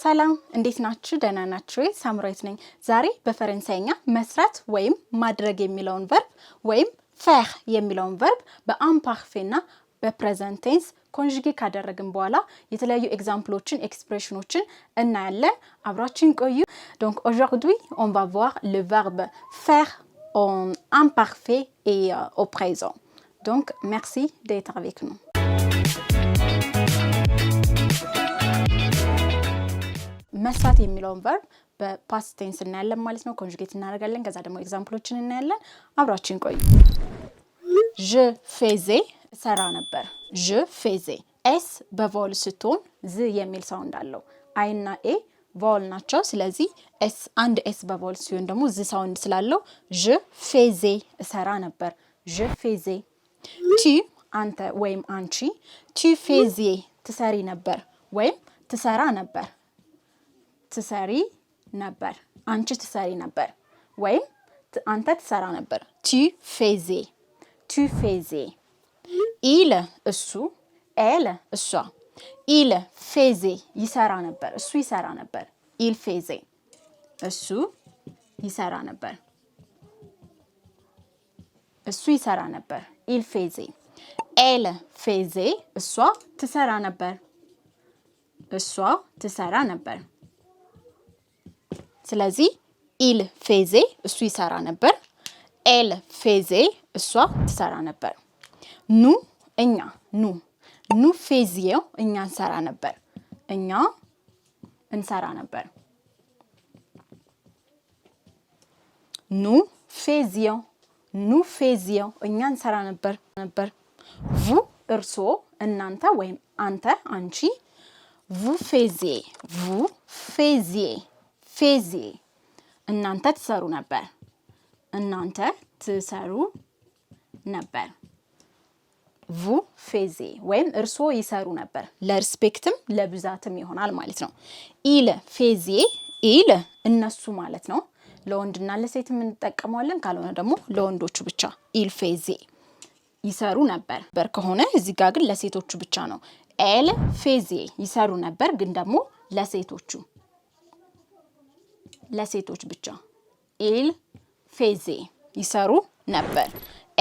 ሰላም፣ እንዴት ናችሁ? ደህና ናችሁ ወይ? ሳምራዊት ነኝ። ዛሬ በፈረንሳይኛ መስራት ወይም ማድረግ የሚለውን verb ወይም faire የሚለውን verb በ imparfait ና በ present tense conjugué ካደረግን በኋላ የተለያዩ example ኦችን፣ expression ኦችን እናያለን። አብራችን ቆዩ። Donc aujourd'hui, on va voir le verbe faire en imparfait et au présent. Donc merci d'être avec nous. መስራት የሚለውን verb በ past tense እናያለን ማለት ነው። Conjugate እናደርጋለን። ከዛ ደግሞ example ኦችን እናያለን። አብራችን ቆዩ። Je faisais እሰራ ነበር። Je faisais፣ s በ vowel ስትሆን ዝ የሚል sound አለው። I ና e vowel ናቸው። ስለዚህ s፣ አንድ s በ vowel ሲሆን ደግሞ ዝ sound ስላለው je faisais እሰራ ነበር። Je faisais። Tu አንተ ወይም አንቺ፣ tu faisais ትሰሪ ነበር ወይም ትሰራ ነበር፣ ትሰሪ ነበር፣ አንቺ ትሰሪ ነበር ወይም አንተ ትሰራ ነበር። Tu faisais፣ tu faisais። Il እሱ፣ elle እሷ። Il faisait ይሰራ ነበር፣ እሱ ይሰራ ነበር። Il faisait እሱ ይሰራ ነበር፣ እሱ ይሰራ ነበር። Il faisait። Elle faisait እሷ ትሰራ ነበር፣ እሷ ትሰራ ነበር። ስለዚህ il faisait እሱ ይሰራ ነበር። Elle faisait እሷ ትሰራ ነበር። Nous እኛ፣ nous፣ nous faisions እኛ እንሰራ ነበር። እኛ እንሰራ ነበር። Nous faisions፣ nous faisions እኛ እንሰራ ነበር። Vous እርስዎ፣ እናንተ ወይም አንተ፣ አንቺ፣ vous faisiez፣ vous faisiez፣ faisiez እናንተ ትሰሩ ነበር። እናንተ ትሰሩ ነበር። Vous faisiez ወይም እርስዎ ይሰሩ ነበር። ለ respect ም ለብዛትም ይሆናል ማለት ነው። Ils faisaient፣ ils እነሱ ማለት ነው። ለወንድና ለሴትም እንጠቀመዋለን። ካልሆነ ደግሞ ለወንዶቹ ብቻ ils faisaient ይሰሩ ነበር በር ከሆነ እዚህ ጋር ግን ለሴቶቹ ብቻ ነው። Elles faisaient ይሰሩ ነበር ግን ደግሞ ለሴቶቹ፣ ለሴቶች ብቻ። Ils faisaient ይሰሩ ነበር።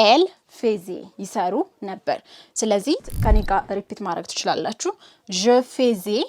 Elles faisaient ይሰሩ ነበር። ስለዚህ ከኔ ጋር repeat ማድረግ ትችላላችሁ። Je faisais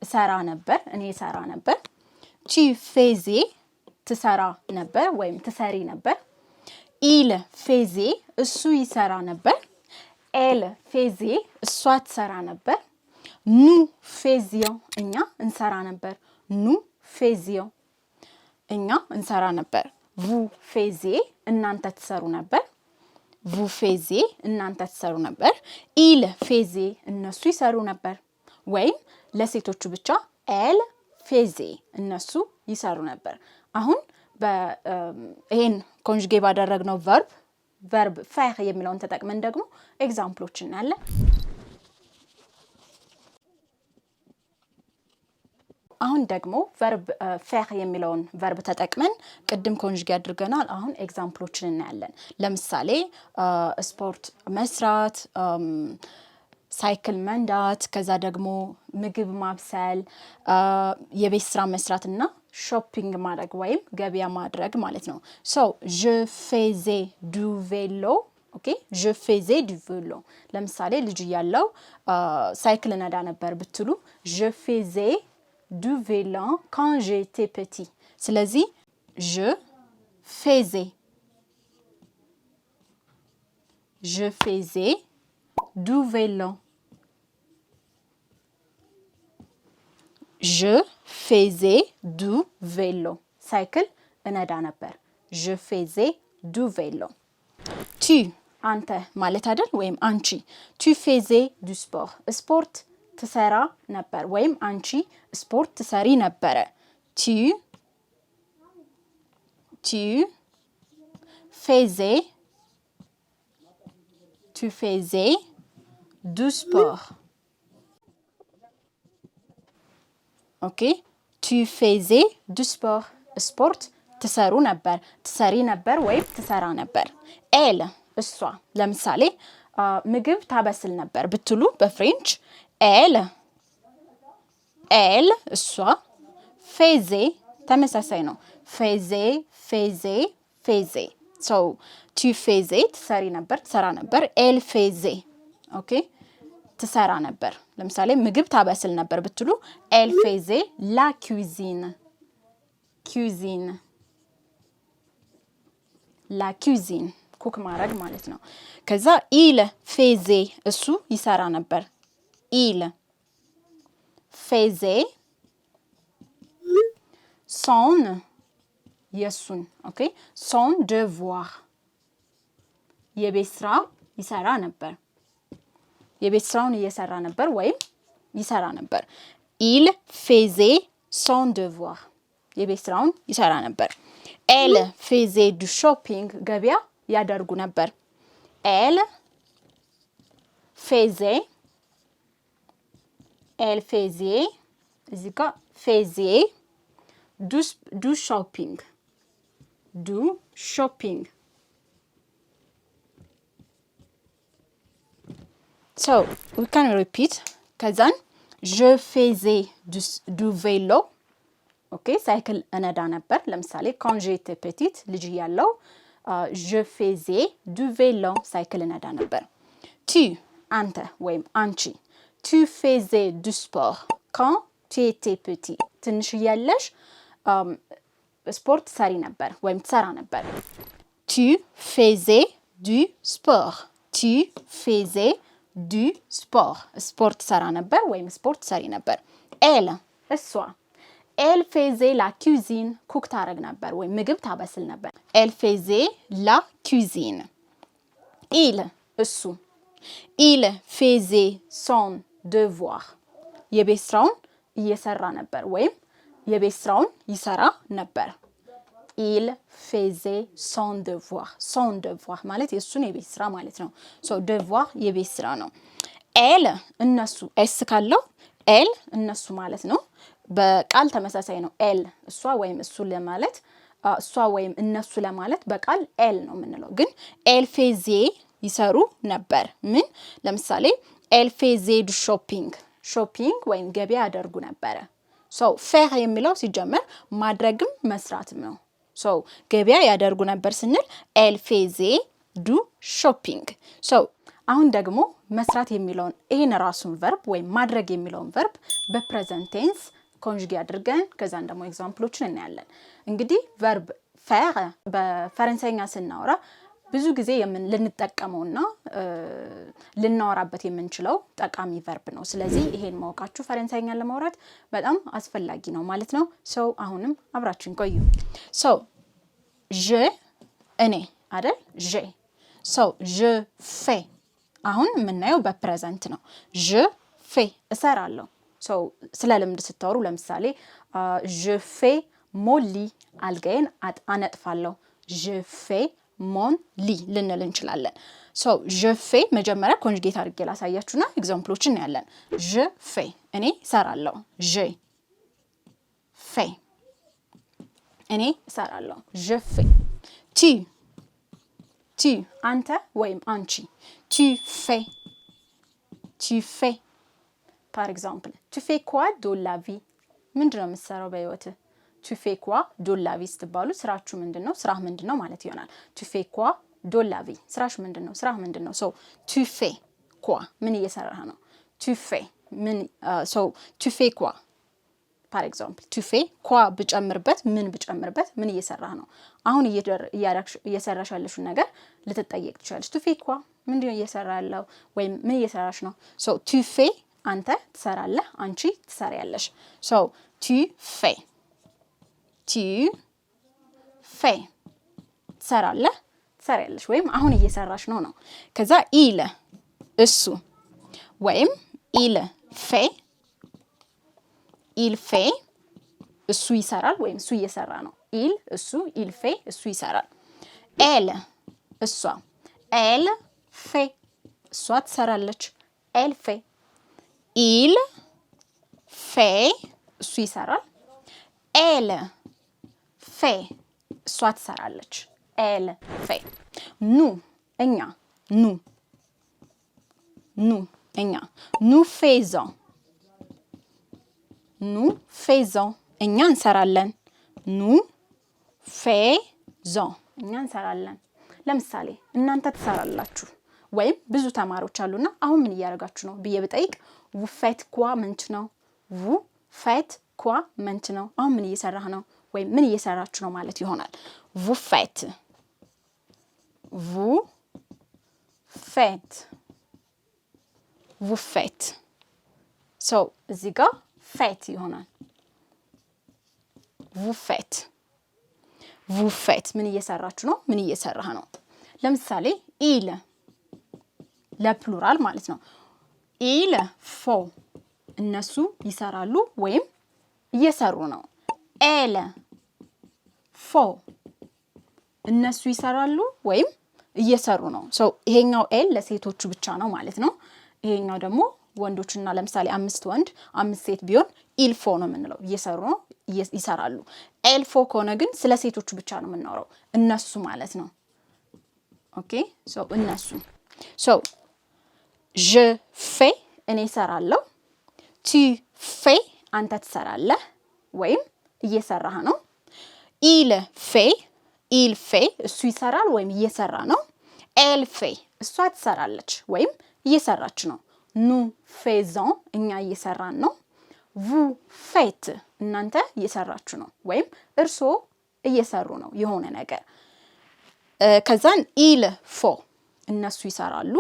እሰራ ነበር፣ እኔ እሰራ ነበር። Tu faisais ትሰራ ነበር ወይም ትሰሪ ነበር። Il faisait እሱ ይሰራ ነበር። Elle faisait እሷ ትሰራ ነበር። Nous faisions እኛ እንሰራ ነበር። Nous faisions እኛ እንሰራ ነበር። Vous faisiez እናንተ ትሰሩ ነበር። Vous faisiez እናንተ ትሰሩ ነበር። Ils faisaient እነሱ ይሰሩ ነበር። ወይም ለሴቶቹ ብቻ elles faisaient እነሱ ይሰሩ ነበር። አሁን ይሄን conjugué ባደረግነው verbe faire የሚለውን ተጠቅመን ደግሞ example ኦች እናያለን። አሁን ደግሞ verbe faire የሚለውን verb ተጠቅመን ቅድም conjugué አድርገናል። አሁን example ኦችን እናያለን። ለምሳሌ ስፖርት መስራት፣ ሳይክል መንዳት፣ ከዛ ደግሞ ምግብ ማብሰል፣ የቤት ስራ መስራት እና shopping ማድረግ ወይም ገበያ ማድረግ ማለት ነው። So je faisais du vélo፣ okay፣ je faisais du vélo። ለምሳሌ ልጅ እያለው ሳይክል ነዳ ነበር ብትሉ je faisais du vélo quand j'étais petit። ስለዚህ je faisais፣ je faisais du vélo፣ je faisais du vélo ሳይክል እነዳ ነበር። Je faisais du vélo። Tu አንተ ማለት አይደል? ወይም አንቺ፣ tu faisais du sport ስፖርት ትሰራ ነበር ወይም አንቺ ስፖርት ትሰሪ ነበረ። Tu faisais፣ tu faisais du sport፣ okay፣ tu faisais du sport ስፖርት ትሰሩ ነበር፣ ትሰሪ ነበር ወይም ትሰራ ነበር። Elle እሷ፣ ለምሳሌ ምግብ ታበስል ነበር ብትሉ በ French elle፣ elle እሷ፣ Faisais ተመሳሳይ ነው። Faisais፣ faisait፣ faisait። So tu faisais ትሰሪ ነበር፣ ትሰራ ነበር። Elle faisait, okay፣ ትሰራ ነበር። ለምሳሌ ምግብ ታበስል ነበር ብትሉ elle faisait la cuisine፣ cuisine፣ la cuisine cook ማድረግ ማለት ነው። ከዛ il faisait እሱ ይሰራ ነበር። Il faisait son የሱን፣ okay፣ son devoir የቤት ስራ ይሰራ ነበር። የቤት ስራውን እየሰራ ነበር ወይም ይሰራ ነበር። Il faisait son devoir የቤት ስራውን ይሰራ ነበር። Elles faisaient du shopping ገበያ ያደርጉ ነበር። Elles faisaient፣ elles faisaient እዚህ ጋ faisaient du shopping፣ du shopping. So we can repeat. ከዛን je faisais du vélo, okay፣ ሳይክል እነዳ ነበር። ለምሳሌ quand j'étais petite ልጅ እያለሁ je faisais du vélo ሳይክል እነዳ ነበር። Tu አንተ ወይም አንቺ፣ tu faisais du sport quand tu étais petit ትንሽ እያለሽ ስፖርት ትሰሪ ነበር ወይም ትሰራ ነበር። Tu faisais du sport፣ tu faisais du sport ስፖርት ትሰራ ነበር ወይም ስፖርት ትሰሪ ነበር። Elle እሷ፣ elle faisait la cuisine cook ታረግ ነበር ወይም ምግብ ታበስል ነበር። Elle faisait la cuisine። Il እሱ፣ il faisait son devoir የቤት ስራውን እየሰራ ነበር ወይም የቤት ስራውን ይሰራ ነበር። Il faisait son devoir። Son devoir ማለት የእሱን የቤት ስራ ማለት ነው። So devoir የቤት ስራ ነው። Elles እነሱ፣ s ካለው elles እነሱ ማለት ነው። በቃል ተመሳሳይ ነው። Elle እሷ ወይም እሱ ለማለት፣ እሷ ወይም እነሱ ለማለት በቃል elles ነው የምንለው። ግን elles faisaient ይሰሩ ነበር። ምን? ለምሳሌ elles faisaient du shopping፣ shopping ወይም ገበያ ያደርጉ ነበረ። So faire የሚለው ሲጀመር ማድረግም መስራትም ነው። So ገበያ ያደርጉ ነበር ስንል elles faisaient du shopping። So አሁን ደግሞ መስራት የሚለውን ይህን ራሱን verb ወይም ማድረግ የሚለውን verb በ present tense conjuguer አድርገን ከዛን ደግሞ example ኦችን እናያለን። እንግዲህ verb faire በፈረንሳይኛ ስናወራ ብዙ ጊዜ ልንጠቀመውና ልናወራበት የምንችለው ጠቃሚ verb ነው። ስለዚህ ይሄን ማወቃችሁ ፈረንሳይኛን ለማውራት በጣም አስፈላጊ ነው ማለት ነው። So አሁንም አብራችሁን ቆዩ። So je እኔ አይደል? Je፣ so je fais አሁን የምናየው በ present ነው። Je fais እሰራለሁ። So ስለ ልምድ ስታወሩ ለምሳሌ je fais mon lit አልጋዬን አነጥፋለሁ። Je fais mon lit ልንል እንችላለን። So je fais መጀመሪያ conjugate አድርጌ ላሳያችሁና example ኦችን እናያለን። Je fais እኔ እሰራለሁ። Je fais እኔ እሰራለሁ። Je fais። Tu፣ tu አንተ ወይም አንቺ፣ tu fais፣ tu fais። Par exemple, tu fais quoi de la vie? ምንድን ነው የምትሰራው በህይወትህ? Tu fais quoi de la vie ስትባሉ ስራችሁ ምንድን ነው? ስራህ ምንድን ነው ማለት ይሆናል። Tu fais quoi de la vie? ስራሽ ምንድን ነው? ስራህ ምንድን ነው? So tu fais quoi ምን እየሰራህ ነው? Tu fais ምን? So tu fais quoi, par exemple, tu fais quoi ብጨምርበት፣ ምን ብጨምርበት ምን እየሰራህ ነው? አሁን እየሰራሽ ያለሽውን ነገር ልትጠየቅ ትችላለች። Tu fais quoi? ምንድን ነው እየሰራ ያለው ወይም ምን እየሰራሽ ነው? So tu fais አንተ ትሰራለህ፣ አንቺ ትሰሪያለሽ። So tu fais፣ tu fais ትሰራለህ፣ ትሰሪያለሽ ወይም አሁን እየሰራሽ ነው ነው። ከዛ il እሱ ወይም il fait፣ il fait እሱ ይሰራል ወይም እሱ እየሰራ ነው። Il እሱ፣ il fait እሱ ይሰራል። Elle እሷ፣ elle fait እሷ ትሰራለች። Elle fait። Il fait እሱ ይሰራል። Elle fait እሷ ትሰራለች። Elle fait። Nous እኛ፣ nous፣ nous እኛ፣ nous faisons፣ nous faisons እኛ እንሰራለን። Nous faisons እኛ እንሰራለን። ለምሳሌ እናንተ ትሰራላችሁ ወይም ብዙ ተማሪዎች አሉና አሁን ምን እያደረጋችሁ ነው ብዬ ብጠይቅ vous faites quoi maintenant? Vous faites quoi maintenant? አሁን ምን እየሰራህ ነው ወይም ምን እየሰራችሁ ነው ማለት ይሆናል። Vous faites, vous faites, vous faites. So እዚህ ጋር faites ይሆናል። Vous faites, vous faites ምን እየሰራችሁ ነው? ምን እየሰራህ ነው? ለምሳሌ ils ለ plural ማለት ነው። Ils font እነሱ ይሰራሉ ወይም እየሰሩ ነው። Elles font እነሱ ይሰራሉ ወይም እየሰሩ ነው። So ይሄኛው elles ለሴቶቹ ብቻ ነው ማለት ነው። ይሄኛው ደግሞ ወንዶችና ለምሳሌ አምስት ወንድ አምስት ሴት ቢሆን ils font ነው የምንለው፣ እየሰሩ ነው፣ ይሰራሉ። Elles font ከሆነ ግን ስለ ሴቶቹ ብቻ ነው የምናወራው፣ እነሱ ማለት ነው። Okay, so እነሱ። So je fais እኔ እሰራለሁ። Tu fais አንተ ትሰራለህ ወይም እየሰራህ ነው። Il fait, il fait እሱ ይሰራል ወይም እየሰራ ነው። Elle fait እሷ ትሰራለች ወይም እየሰራች ነው። Nous faisons እኛ እየሰራን ነው። Vous faites እናንተ እየሰራችሁ ነው ወይም እርስዎ እየሰሩ ነው የሆነ ነገር። ከዛን ils font እነሱ ይሰራሉ።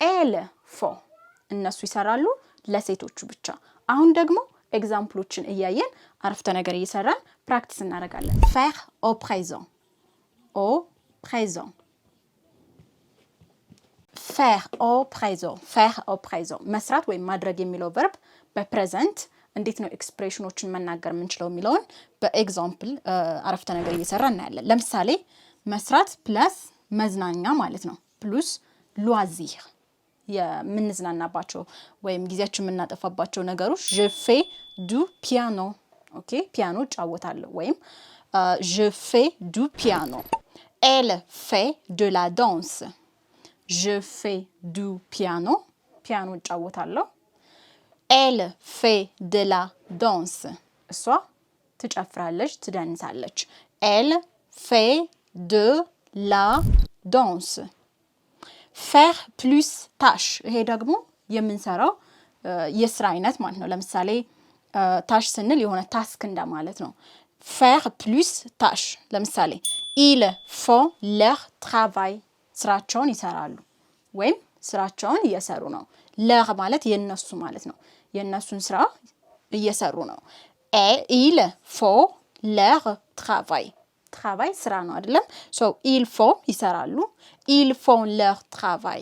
Elles font እነሱ ይሰራሉ ለሴቶቹ ብቻ። አሁን ደግሞ example ኦችን እያየን አረፍተ ነገር እየሰራን practice እናደርጋለን። Faire au présent, au présent, faire au présent, faire au présent መስራት ወይም ማድረግ የሚለው verb በ present እንዴት ነው expression ኦችን መናገር የምንችለው የሚለውን በ example አረፍተ ነገር እየሰራ እናያለን። ለምሳሌ መስራት plus መዝናኛ ማለት ነው፣ plus loisir የምንዝናናባቸው ወይም ጊዜያችን የምናጠፋባቸው ነገሮች። Je fais du piano, okay፣ ፒያኖ እጫወታለሁ ወይም je fais du piano። Elle fait de la danse። Je fais du piano ፒያኖ እጫወታለሁ። Elle fait de la danse እሷ ትጨፍራለች፣ ትደንሳለች። Elle fait de la danse። Faire plus tâche ይሄ ደግሞ የምንሰራው የስራ አይነት ማለት ነው። ለምሳሌ tâche ስንል የሆነ task እንደማለት ነው። Faire plus tâche ለምሳሌ ils font leur travail ስራቸውን ይሰራሉ ወይም ስራቸውን እየሰሩ ነው። Leur ማለት የነሱ ማለት ነው። የእነሱን ስራ እየሰሩ ነው። Ils font leur travail. Travail ስራ ነው አይደለም? So ils font ይሰራሉ። Ils font leur travail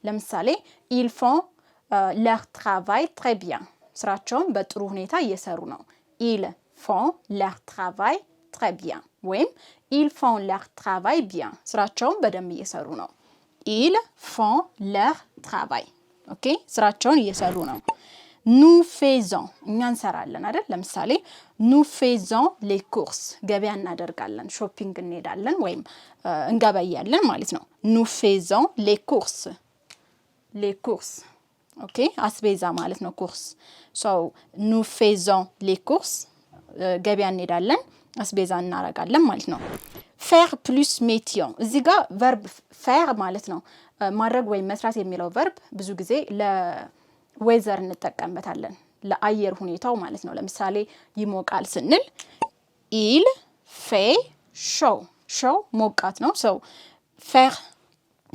ለምሳሌ ils font leur travail très bien ስራቸውን በጥሩ ሁኔታ እየሰሩ ነው። Ils font leur travail très bien ወይም ils font leur travail bien ስራቸውን በደንብ እየሰሩ ነው። Ils font leur travail, okay፣ ስራቸውን እየሰሩ ነው። Nous faisons እኛ እንሰራለን አይደል? ለምሳሌ nous faisons les courses ገበያ እናደርጋለን፣ shopping እንሄዳለን ወይም እንገበያለን ማለት ነው። Nous faisons les courses, les courses, okay፣ አስቤዛ ማለት ነው። Courses. So nous faisons les courses ገበያ እንሄዳለን፣ አስቤዛ እናረጋለን ማለት ነው። Faire plus météo እዚህ ጋር verb faire ማለት ነው ማድረግ ወይም መስራት የሚለው verb ብዙ ጊዜ ለ weather እንጠቀምበታለን፣ ለአየር ሁኔታው ማለት ነው። ለምሳሌ ይሞቃል ስንል il fait chaud. Chaud ሞቃት ነው። So faire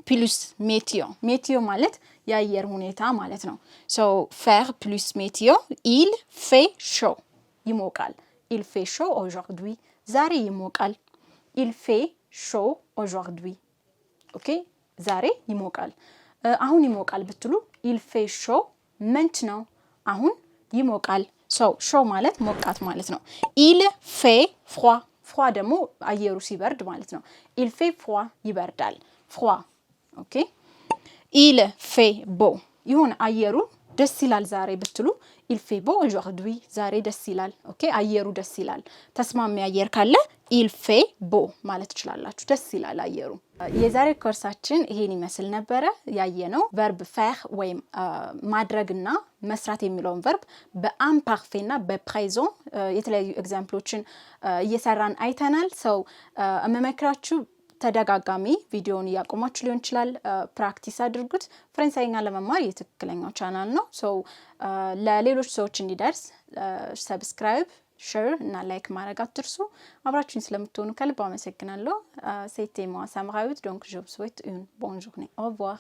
plus météo, météo ማለት የአየር ሁኔታ ማለት ነው። So faire plus météo, il fait chaud ይሞቃል። Il fait chaud aujourd'hui ዛሬ ይሞቃል። Il fait chaud aujourd'hui, okay፣ ዛሬ ይሞቃል። አሁን ይሞቃል ብትሉ il fait chaud maintenant አሁን ይሞቃል። So chaud ማለት ሞቃት ማለት ነው። Il fait froid, froid ደግሞ አየሩ ሲበርድ ማለት ነው። Il fait froid ይበርዳል። Froid, okay። Il fait beau ይሁን አየሩ ደስ ይላል ዛሬ ብትሉ il fait beau aujourd'hui ዛሬ ደስ ይላል። Okay፣ አየሩ ደስ ይላል። ተስማሚ አየር ካለ Il fait beau ማለት ትችላላችሁ። ደስ ይላል አየሩ። የዛሬ ኮርሳችን ይሄን ይመስል ነበረ። ያየነው verbe faire ወይም ማድረግና መስራት የሚለውን verb በ imparfait እና በ présent የተለያዩ example ኦችን እየሰራን አይተናል። So የምመክራችሁ ተደጋጋሚ ቪዲዮውን እያቆማችሁ ሊሆን ይችላል። Practice አድርጉት። ፈረንሳይኛ ለመማር የትክክለኛው ቻናል ነው። So ለሌሎች ሰዎች እንዲደርስ subscribe፣ share እና like ማድረግ አትርሱ። አብራችሁኝ ስለምትሆኑ ከልብ አመሰግናለሁ። C'était moi ሳምራዊት, donc je vous souhaite une bonne journée. Au revoir.